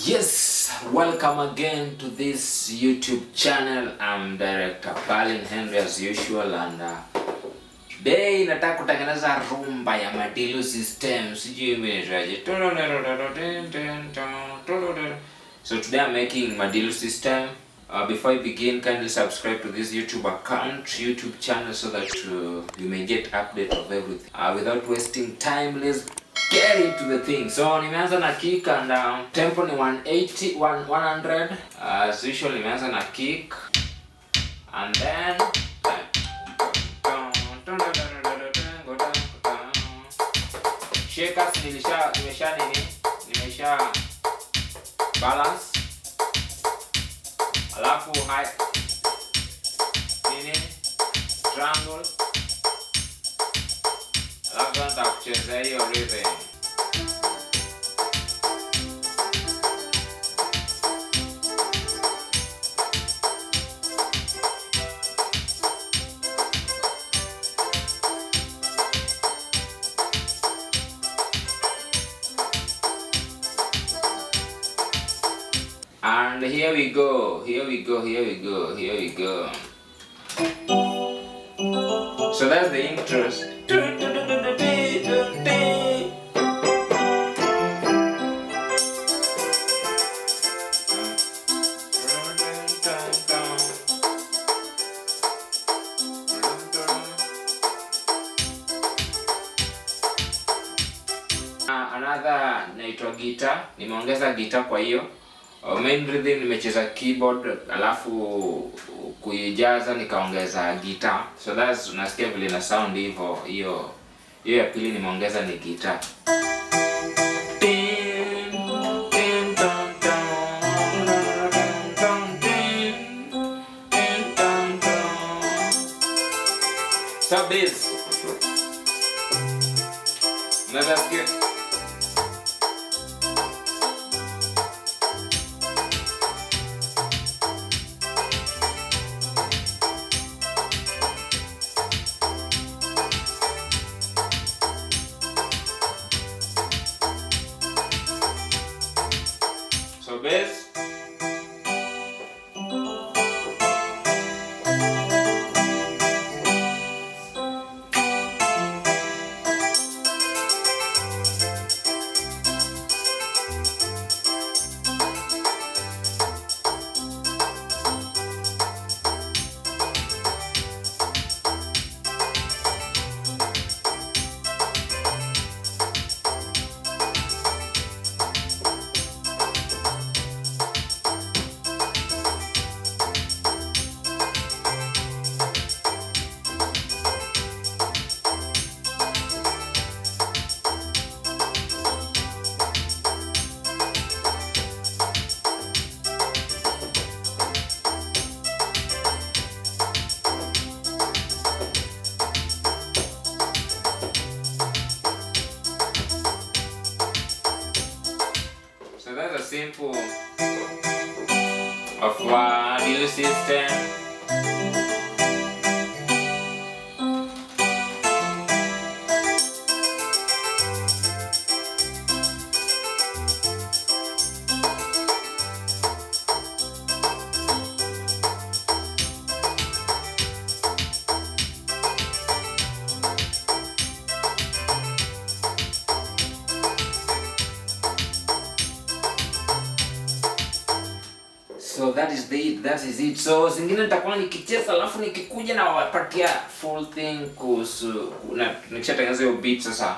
Yes, welcome again to this YouTube channel. I'm Director Palin Henry as usual, and today nataka kutengeneza rumba ya Madilu System. Sijui imeitwaje. So today I'm making Madilu System. Before I begin, kindly subscribe to this YouTube account, YouTube channel, so that you may get update of everything. Without wasting time, let's get into the thing. So nimeanza na kick and tempo ni 180, 100. As usual nimeanza na kick and then shakers nimesha nini? Nimesha balance. Alafu high nini? Triangle. Alafu nataka kucheza hiyo rhythm. And here we go, here we go, here we go, here we go. So that's the intro. Another naitwa guitar, nimeongeza guitar kwa hiyo. Main rhythm nimecheza keyboard, alafu kuijaza nikaongeza guitar. So that's, unasikia vile na sound hivyo. Hiyo hiyo ya pili nimeongeza ni guitar. So bass. Unaweza sikia. So bass. So that's a simple of Madilu System. So that is the that is it. So zingine nitakuwa nikicheza alafu nikikuja na wapatia full thing kuhusu na nikishatengeneza hiyo beat sasa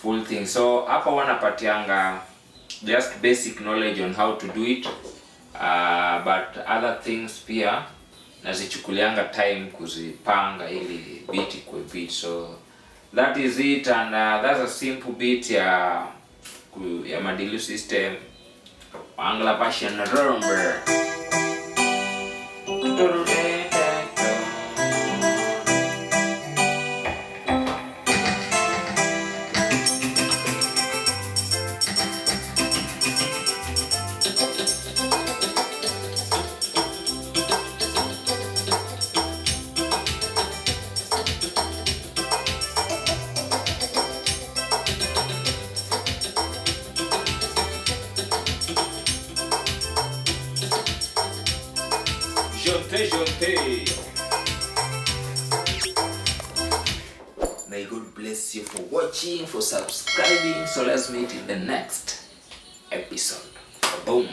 full thing. So hapa wanapatianga just basic knowledge on how to do it, but other things pia nazichukulianga time kuzipanga ili beat ikuwe beat. So that is it, and that's a simple beat ya Madilu System Angla version rumba. Shante, shante. May God bless you for watching, for subscribing. So let's meet in the next episode. Boom.